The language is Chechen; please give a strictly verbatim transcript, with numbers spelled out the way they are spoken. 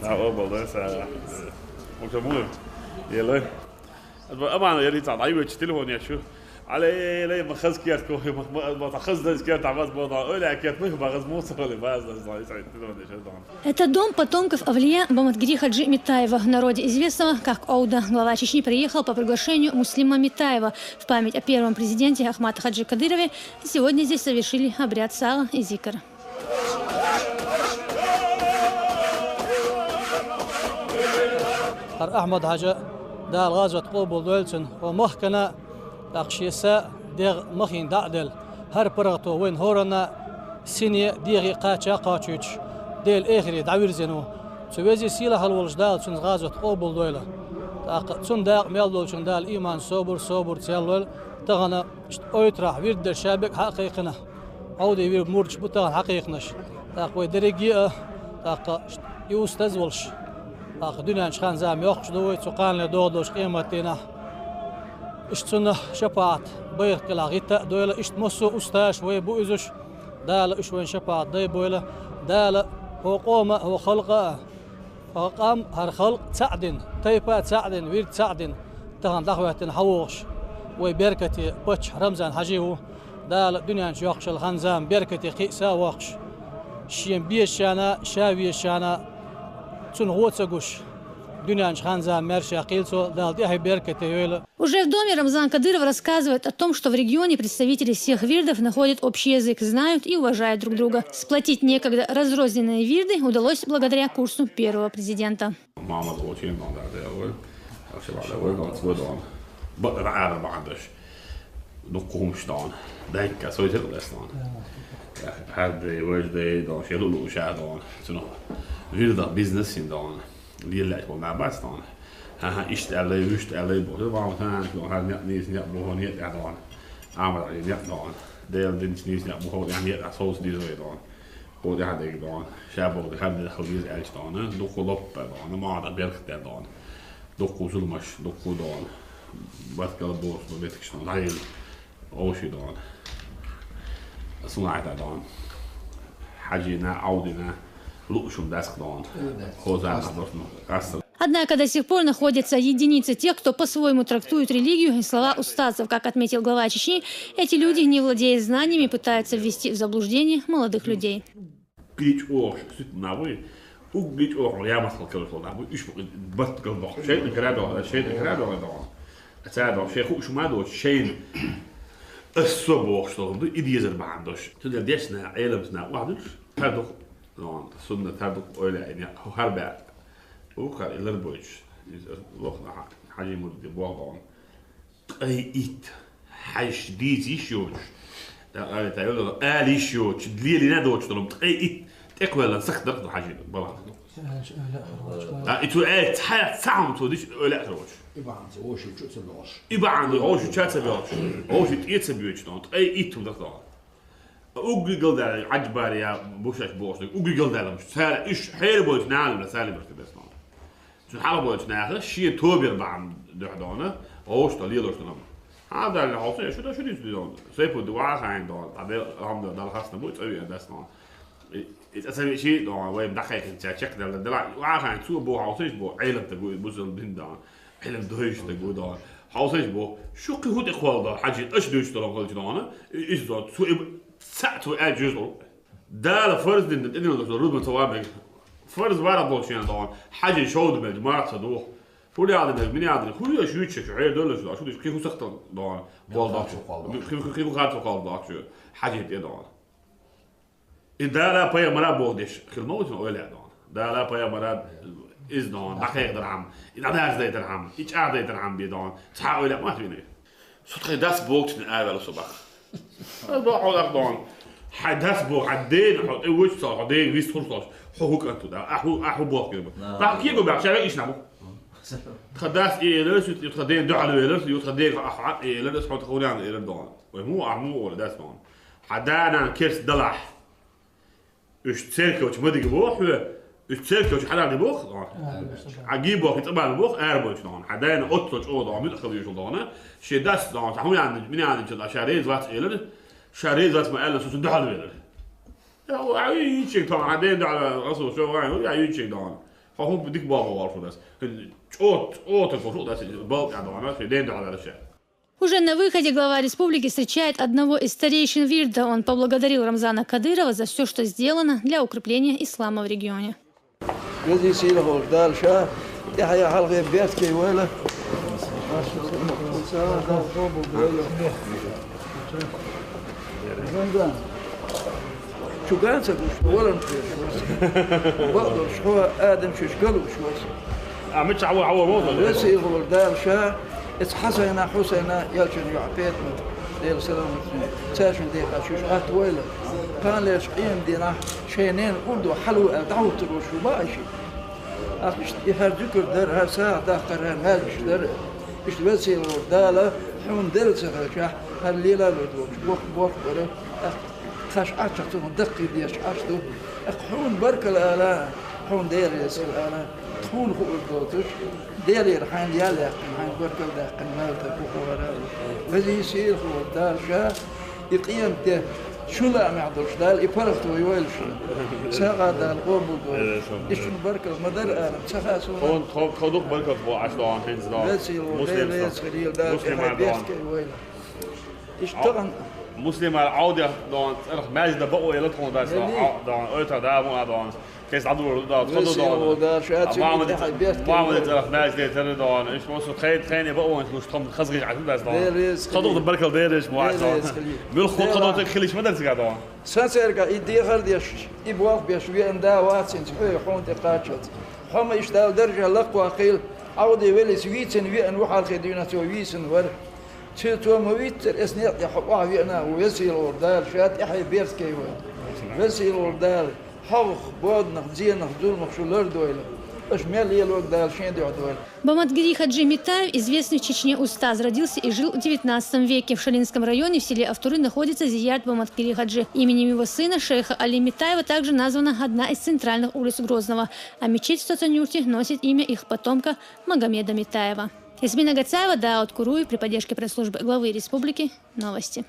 لا، أول والله ساعة. وكمل. يلا. أبغى أنا يا ريت على عيوة تليفون يا شو. على إيه، لا، ما خز كيرت كوفي، ما، ما، ما خز دز كيرت عباس بوضع. أولى كيرت مخ بغز موصل، بس دز دز تليفون يا شو دون. Это дом потомков Авлия Баматгири Хаджи Митаева, в народе известного как Оуда. Глава Чечни приехал по приглашению Муслима Митаева. В память о первом президенте Ахмата Хаджи Кадырове сегодня здесь совершили обряд сала и зикр. ХӀара Ахьмад-Хьажа, Дала гӀазот къобал дойла цун, хӀо махкана, тӀаккха шен са дегӀ махийна дӀа а делла, хӀара паргӀато вайна хӀоранна сине, дегӀе кхача а кхачийташ, Дела эхире дӀавирзина ву. Цу Веза-Сийлахьал волчу Дала цуьнца гӀазот къобал дойла. ТӀаккха цунна дакъа мел долчунна Дала ийман, собар, собар цел лойла, тахана иштта Ойтарахь вирд деш ша бега хьа а кхайкхина. Ӏовдий вирд мурдаш бу тахана хьакхайкхинарш. ТӀаккха вай дерриге а, тӀаккха иштта и устаз волуш. ТӀаккха дуьнен чу хан-зама йоккхуш ду вай, цу кханале догӀу долчу къематдийнахь. Иштта цунна шапаӀат байракх кӀелахь гӀитта а дойла, иштта массо а устазаш вай бу изуш. Дала уьш вайна шапаӀат дай бойла. Дала хӀо къома а, хӀо халкъа а, хӀо къам, хӀара халкъ цхьаъ дина, тайпа цхьаъ дина, вирд цхьаъ дина, тахана дӀахӀоьттина хьавогӀуш, вай беркате паччахь Рамзан-Хьажи ву. Дала дуьнен чу йоккхуш йолу хан-зама беркате кхиъса а воккхуш, шен безачарна, ша везачарна, цунна гӀо ца гуш, дуьнен чу хан-зама маьрша кхийла цо, Дала тӀаьхье беркате йойла. Уже в доме Рамзан Кадыров рассказывает о том, что в регионе представители всех вирдов находят общий язык, знают и уважают друг друга. Сплотить некогда разрозненные вирды удалось благодаря курсу первого президента. Мамас очень много, да, да, вот. Вообще, да, вот, вот, вот он. Б-, ра-, ра-, бандаш. Ну, кумш дон. Дай-ка, сой тер лес дон. Хар дей, вож дей, дон, шелу лу ша дон. Цуно. Вирда бизнес син дон. Лиеллаьш бол набац дон. Ха-ха, иштта аьллай, вуьшта аьллай, боху, бан хан, хан, нет, нет, нет, боху, нет, я дон. Амар, нет, дон. Дел динч, нет, нет, боху, я нет, а соус дизой дон. Кху тӀаьхьа дерг дон. Ша боху, хан дехал диза аьлча дон. Дукху лоппа дон, мада берхте дон. Дукху зуламаш, дукху дон. Баркалла боху, бо беташ дон. Лайил. Овши дон. Сунайта дон. Хьажина, Ӏовдина, луушум даск дон. Хоза наборно. Ас Однако до сих пор находятся единицы тех, кто по-своему трактует религию и слова устазов. Как отметил глава Чечни, эти люди, не владея знаниями, пытаются ввести в заблуждение молодых людей. Гич ох, сут набуй. Уг гич ох, я масхал калаш набуй. Иш бат кал бах. Шейн кара дон, шейн кара дон дон. Ца дон, шейх уш ма дон, шейн. Ас со бох, что ду, и дизер бан дош. Ту дешна, элам сна, ва душ. Тадух, дон, сунна тадух ойла ин, хар бат. Ухар илар бойч. Лохна Хьажи Мурди богон. Ткъай ит. Хьайш дийца йиш йоцуш. Да, а, та йола, ала йиш йоцуш. Лелина доцуш долу ткъай ит. ТӀекхвелла сах дарх ду Хьажи балан. А, и цу, э, цхьа, цхьа хӀума цо диш, ойла а кароч. И бахьанца вовши чу ца бохуш. И бахьанца вовши ча ца бохуш. Вовши тӀе ца боьчу дон. Ткъай ит хӀума дарх дон. Угги галдала, Ӏаджбария, бушаш бохуш, угги галдала, цара иш хьера бойту нана, цара либарта бес нана. Цу хьала бойту наха, шен тобер бахьам дуьхьа дона, гӀовш то, лелош то. Хьан дала хьо, шу да, шу дийцу дона. Сайпу дуа хайн дона, тӀабел, хьамда, дала хасна бу, цӀави а дас нана. И, и цӀа ца вичи дона, вай дахайхин ца чекдала, дала, уа хайн, цу бо хьо, сеш бо, Ӏелам тагу, бусал бин дона. Хьилам дойш дагу дон. Хьовсеш бо, шу кхин хӀу тӀе кхолла дон, Хьажи, аша дуьйцуш долу кхолчу дона, и-, иза дон, цу и-, цхьаъ цу аьлла жуьйш долу. Дала фарз дина тӀедиллалаш долу рузба ца ван мега. Фарз вара болчу шена дон, Хьажи шовда мега, марха ца духу. ХӀу яла мега, мин яла, хӀу йош юьйцуш, хьер долаш дон, шу дуьйцуш, кхин хӀу сахтал дон, болу дон. Кхин хӀу, кхин хӀу харцо кхолла дон, Хьажи тӀе дон. И Дала пайхамара боху деш, хила ма ву цуьнан ойла а дон. Дала пайхамара иза дон, дӀакхайкхадархьама, и дӀадазадайтархьама, и чӀагӀдайтархьама бен дон, цхьа ойла а ма вина. Со тхайн дас бохучун аваьлла со баха. Ас боху хьо дах дон. Хьайн дас боху, хьан дена, хьо тӀе вуьйцу со, хьо дена вист хуьлуш, хьо хӀу кӀант ву, да, а хӀу, а хӀу боху кирба. Баха кего баха, ша вегиш набу. Тха дас и элар, ю тха дена дуьхьал велар, ю тха дена ахьа элар, хьо тха хурян элар дон. Вай му, а му ола дас дон. Хьан да-нана керс далахь. Уьш церковчу ма дига боху хьоьга, уьш церковчу хьарам ди боху, дон. Хьан гий боху, цӀа бан боху, ара бойчу дон. Хьан дайна оццо чӀогӀа дон, муьтӀа хила юьйшал дон. Шен дас дон, цхьа хӀун ян, мин ян чу ша реза вац элар, ша реза вац ма аьлла, со цу дуьхьал велар. Ӏа йийчиг тхьовра, хьан ден дуьхьа, Расул, шо вайн, Ӏа йийчиг дона. Хьо хӀун дика боху валлахӀи дас. ЧӀота, чӀота фу шу дас, балкъа дона, шен ден дуьхьа дара ша. Уже на выходе глава республики встречает одного из старейшин вирда. Он поблагодарил Рамзана Кадырова за все, что сделано для укрепления ислама в регионе. Веза-сийлахь волчу Дала ша тӀаьхье хьалхе беркате йойла. Чу ган ца гуш, валан кхоьруш васа. Бакъдолуш хьо, Адам шуьш галуш васа. А, мичахь ву, хьо ву, ву, ву. Веза-сийлахь волчу Дала ша, эца Хьасайна, Хьусайна, элчан йоӀ Петамат, Делан салам хуьлда цунна, цаьршинна декъа шуьш гӀатта войла. Кхана лерчу къемат дийнахь шайн ненан урдо хьалаву аьлла, дӀахӀуттур волуш ву бакъ ши. Ахь иштта и хӀара зуькар дара, хӀара сагӀа даккхара, хӀара маьждигаш дара. Иштта веза-сийлахь волчу Дала хьуна делла ца хилчахь, хӀара лела а луьйта волчу боху боху бара. Ахь тхаш Ӏаччахь цунах даккхий дезаш Ӏаш ду. Ахь хьуна баркалла ала, хьуна Дела реза хила ала, тхуна хуур доцуш, Делера хьайна ял яьккхина, хьайна баркалла даьккхина, мел тӀе бухара. Веза-сийлахь волчу Дала ша, и къемат де шун лаамехь долуш Дала, и паргӀат вай войла шуна. СагӀа Дала къобал дойла. Иштта шуна баркалла ма дара алам, ца хаьа суна. Тхо, тхо, тхо дукха баркалла боху Ӏаш догӀун хӀинца догӀун. Веза-сийлахь волчу Муслим Дела реза хила, Дала Муслим тӀаьхье догӀун. Беркате войла. Иштта тӀаккха Муслима Ӏовдех догӀун цӀарах маьждиг бакъо елла тхуна дас догӀун, Ӏо-, догӀун, ойтар да ма а догӀун. Кхин дӀадур ду догӀун, тхо ду догӀун. Муьлхха цӀарах маьждиг тара догӀун. Иштта массо тхайн, тхайна бакъонаш луш тхо хаза гӀийш Ӏаш ду дас догӀун. Тхо ду баркалла дерриш ма а догӀун. Муьлхха тхо ду хилиш ма дара цигахь догӀун. Сан церга и дехар деш, и болх беш веана да вац хӀинца хьоьга хьуна тӀе кхаччалц. Хьо ма иштта Дала даржехь лакхаваккхийла, Ӏовде веллица вийцина веана ву хьалхе дуьйна цо вийсина вара. Цуьнан цо ма виттара, эс некъ тӀе хьо охьавеана а ву, веза-сийлахь волчу Дала ша тӀаьхье беркате войла. Веза-сийлахь волчу Дала хьогӀах, боданах, зенах, зуламах шу лардойла. Аша мел лелорг Дала шен дуьхьа дойла. Баматгири-Хаджи Митаев, известный в Чечне устаз, родился и жил в девятнадцатом веке. В Шалинском районе в селе Автуры находится зиярат Баматгири-Хаджи. Именем его сына, шейха Али Митаева, также названа одна из центральных улиц Грозного. А мечеть в Цацанюрте носит имя их потомка Магомеда Митаева. Ясмина Гацаева, Дауд Куруев, при поддержке пресс-службы главы республики. Новости.